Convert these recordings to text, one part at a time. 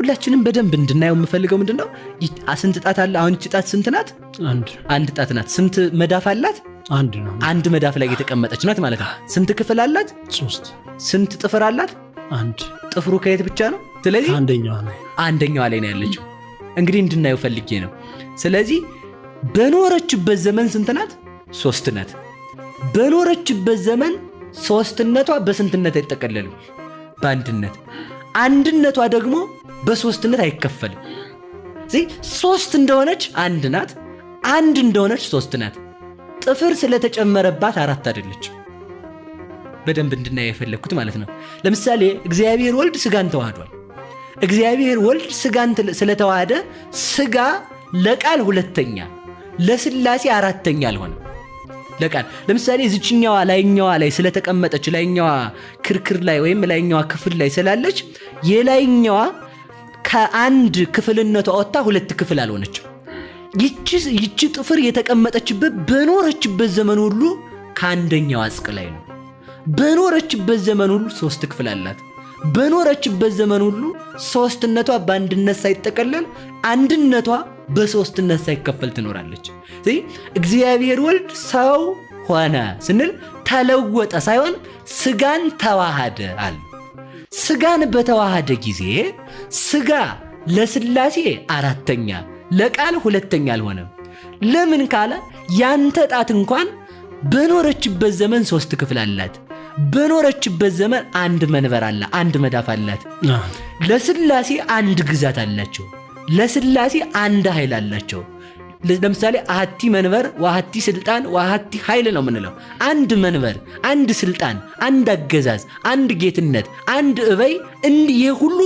ሁላችንም በደንብ እንድናየው የምፈልገው ምንድን ነው? ስንት ጣት አለ? አሁን ይቺ ጣት ስንት ናት? አንድ። አንድ ጣት ናት። ስንት መዳፍ አላት? አንድ ነው። አንድ መዳፍ ላይ የተቀመጠች ናት ማለት ነው። ስንት ክፍል አላት? ሶስት። ስንት ጥፍር አላት? አንድ። ጥፍሩ ከየት ብቻ ነው? ስለዚህ አንደኛዋ ላይ። አንደኛዋ ላይ ነው ያለችው። እንግዲህ እንድናየው ፈልጌ ነው። ስለዚህ በኖረችበት ዘመን ስንት ናት? ሶስት ናት። በኖረችበት ዘመን ሶስትነቷ በስንትነት አይጠቀለልም? በአንድነት። አንድነቷ ደግሞ በሶስትነት አይከፈልም። ስለዚህ ሶስት እንደሆነች አንድ ናት፣ አንድ እንደሆነች ሶስት ናት። ጥፍር ስለተጨመረባት አራት አይደለችም። በደንብ እንድናየው የፈለግኩት ማለት ነው። ለምሳሌ እግዚአብሔር ወልድ ስጋን ተዋህዷል። እግዚአብሔር ወልድ ስጋን ስለተዋሃደ ስጋ ለቃል ሁለተኛ ለስላሴ አራተኛ አልሆነም። ለቃል ለምሳሌ እዚችኛዋ ላይኛዋ ላይ ስለተቀመጠች፣ ላይኛዋ ክርክር ላይ ወይም ላይኛዋ ክፍል ላይ ስላለች የላይኛዋ ከአንድ ክፍልነቷ ወጥታ ሁለት ክፍል አልሆነችም። ይቺ ጥፍር የተቀመጠችበት በኖረችበት ዘመን ሁሉ ከአንደኛው አጽቅ ላይ ነው። በኖረችበት ዘመን ሁሉ ሶስት ክፍል አላት። በኖረችበት ዘመን ሁሉ ሶስትነቷ በአንድነት ሳይጠቀለል አንድነቷ በሶስትነት ሳይከፈል ትኖራለች። ስለዚህ እግዚአብሔር ወልድ ሰው ሆነ ስንል ተለወጠ ሳይሆን ስጋን ተዋሃደ አለ። ስጋን በተዋሃደ ጊዜ ስጋ ለስላሴ አራተኛ ለቃል ሁለተኛ አልሆነም። ለምን ካለ ያንተ ጣት እንኳን በኖረችበት ዘመን ሶስት ክፍል አላት። በኖረችበት ዘመን አንድ መንበር አለ፣ አንድ መዳፍ አላት። ለስላሴ አንድ ግዛት አላቸው። ለስላሴ አንድ ኃይል አላቸው። ለምሳሌ አሐቲ መንበር ወአሐቲ ስልጣን ወአሐቲ ኃይል ነው የምንለው። አንድ መንበር፣ አንድ ስልጣን፣ አንድ አገዛዝ፣ አንድ ጌትነት፣ አንድ እበይ። ይህ ሁሉ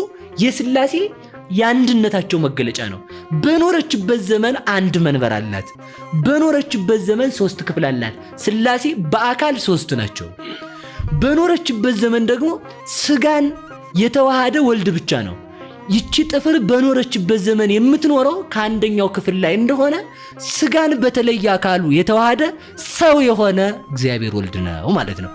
የስላሴ የአንድነታቸው መገለጫ ነው። በኖረችበት ዘመን አንድ መንበር አላት። በኖረችበት ዘመን ሶስት ክፍል አላት። ስላሴ በአካል ሶስት ናቸው። በኖረችበት ዘመን ደግሞ ስጋን የተዋሃደ ወልድ ብቻ ነው። ይቺ ጥፍር በኖረችበት ዘመን የምትኖረው ከአንደኛው ክፍል ላይ እንደሆነ ስጋን በተለየ አካሉ የተዋሃደ ሰው የሆነ እግዚአብሔር ወልድ ነው ማለት ነው።